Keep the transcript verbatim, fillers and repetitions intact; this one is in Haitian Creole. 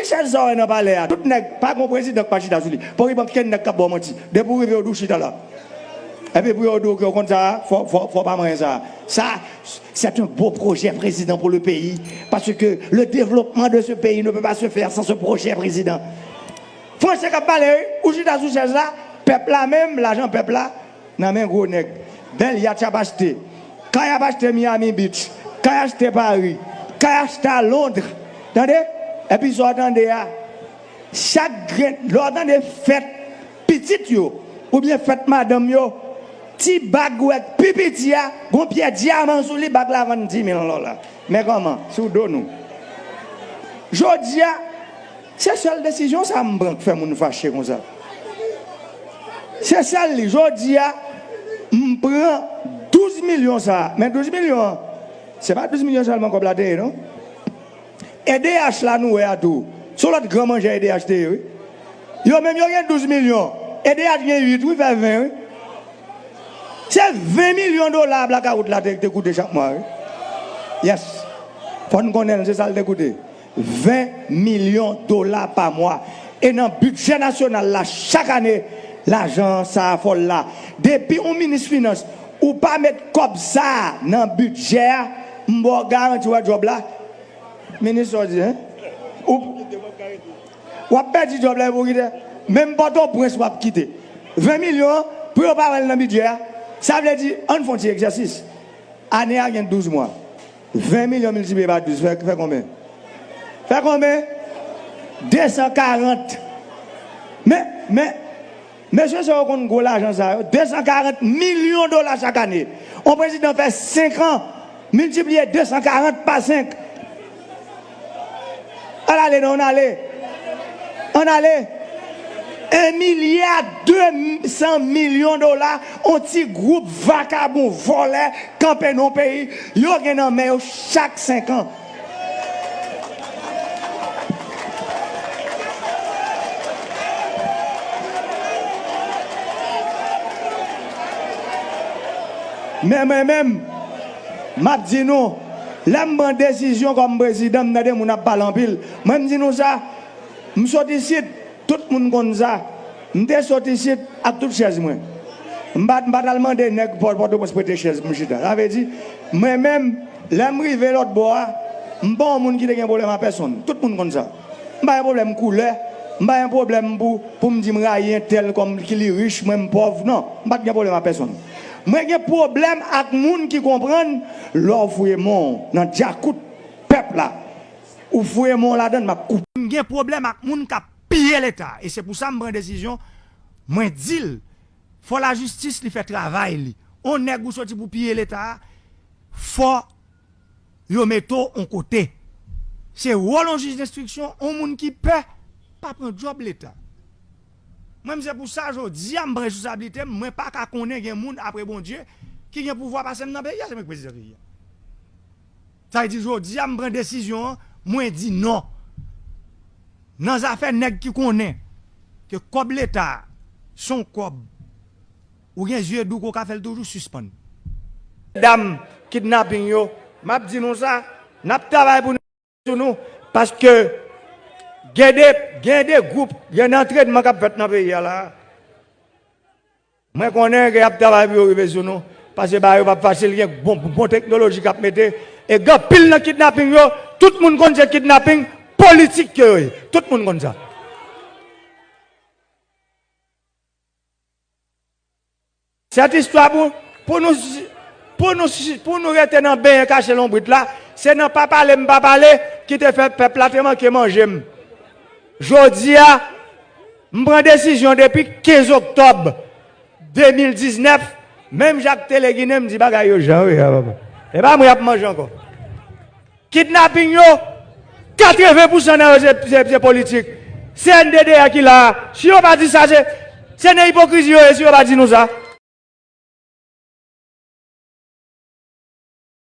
Chèz sa w wè nan palè a, tout nèg, pa gon prezidan k pa chita sou li. Pòkipan, kenn nèg k ap ba w manti. Depi w rive, yo di w chita la. Epi pou yo di w ke w konn sa a, fò, fò, fò w pa manyen sa a. Sa, c'est un beau projet, président, pour le pays. Parce que le développement de ce pays ne peut pas se faire sans ce projet, président. Franse k ap pale, wi. Ou chita sou chèz la, pèp la menm, lajan pèp la, nan men gwo nèg. Bèl yat y ap achte. Kay ap achte Miami Beach. Kay achte Paris. Kay achte a Londres. Tande? Epi sa w tande a, chak grenn, lè w tande fèt pitit yo, oubyen fèt madanm yo, ti bag ou wè k pi piti a, gon pyè dyaman sou li, bag la vann di mil dola. Men kòman? Sou do nou. Jodi a, se sèl desizyon sa m pran k fè moun fache konsa. Se sèl li. Jodi a, m pran douz milyon sa a. Men douz milyon an, se pa douz milyon sèlman kòb la te ye, non? E D H la nou wè a tou. Se yon lòt gran manjè E D H te ye, wi. Yo menm yo gen douz milyon. E D H gen uit, wi, fè ven, wi. Se ven milyon dola blakawout la te, te koute chak mwa, wi. Yes. Fò n konnen l, se sa l te koute. Ven milyon dola pa mwa. E nan bidjè nasyonal la, chak ane, lajan sa a fò l la. Depi yon minis finans, ou pa met kòb sa a nan bidjè a, m ba w garanti, w wè djòb la. Minis sa w di, en? Ou, w ap pèdi djòb la epi w kite. Menm Pòtoprens w ap kite. Ven milyon an, pou yo pa wè l nan bidjè a, sa vle di, ann fè yon ti egzèsis. Ane a gen douz mwa. Ven milyon miltipliye pa douz, fè, fè konbyen? Fè konbyen? De san karant. Men, men, mesye sa yo konn gwo lajan sa yo. De san karant milyon dola chak ane. On prezidan fè senk an, miltipliye de san karant pa senk. Ann ale non, ann ale. Ann ale. En milya de san milyon dola, on ti gwoup vakabon vòlè kanpe nan yon peyi, yo gen nan men yo chak senk an. Men mwen menm, m ap di nou, lè m pran desizyon kòm prezidan, m tande moun ap pale anpil. Mwen, m di nou sa, m sot isit, tout moun konn sa. M te sot isit ak tout chèz mwen. M pa, m pa t al mande nèg Pò-, Pòtoprens prete chèz pou m chita. Sa vle di, mwen menm, lè m rive lòt bò a, m pa yon moun ki te gen pwoblèm a pèsonn. Tout moun konn sa. M pa gen pwoblèm koulè. M pa gen pwoblèm pou, pou m di m rayi entèl kòm ki li rich, mwen m pòv. Non, m pa t gen pwoblèm ak pèsonn. Mwen gen pwoblèm ak moun ki konprann lè w fouye men w nan djakout pèp la, ou fouye men w ladann, m ap koupe. M gen pwoblèm ak moun k ap piye Leta. E se pou sa m pran desizyon, mwen di l, fò lajistis li fè travay li. On nèg ou soti pou piye Leta a, fò yo mete w on kote. Se wòl on jij denstriksyon, on moun ki pè, pa pran djòb Leta. Mwen, m se pou sa, jodi a, m pran responsablite m, mwen pa ka konnen gen moun apre Bondye ki gen pouvwa pase m nan peyi a, se mwen ki prezidan peyi a. Sa vle di, jodi a, m pran desizyon an, mwen di non. Nan zafè nèg ki konnen ke kòb Leta a, se on kòb, ou gen zye dou ke w ka fè l toujou, sispann. Dam kidnaping yo, m ap di nou sa, n ap travay pou nou, sou nou, paske gen de, gen de gwoup, gen de antrènman k ap fèt nan peyi a la. Mwen konnen ke y ap travay pou yo rive sou nou, paske bagay yo p ap fasil, gen bon, bon teknoloji k ap mete, e gen anpil nan kidnaping yo, tout moun konn se kidnaping politik ke yo ye, tout moun konn sa. Sèt istwa pou, pou nou, pou nou, pou nou rete nan benyen kache lonbrit la, se nan pa pale m pa pale ki te fè pèp la te manke manje m. Jodi a, m pran desizyon depi kenz oktòb de mil diznèf, menm jan ak Tele Ginen, m di bagay yo jan yo ye a, papa. E pa mwen y ap manje ankò. Kidnaping yo, katreven pousan nan yo se, se, se politik. Se N D D A ki la a. Si yo pa di sa, se, se nan ipokrizi yo ye si yo pa di nou sa.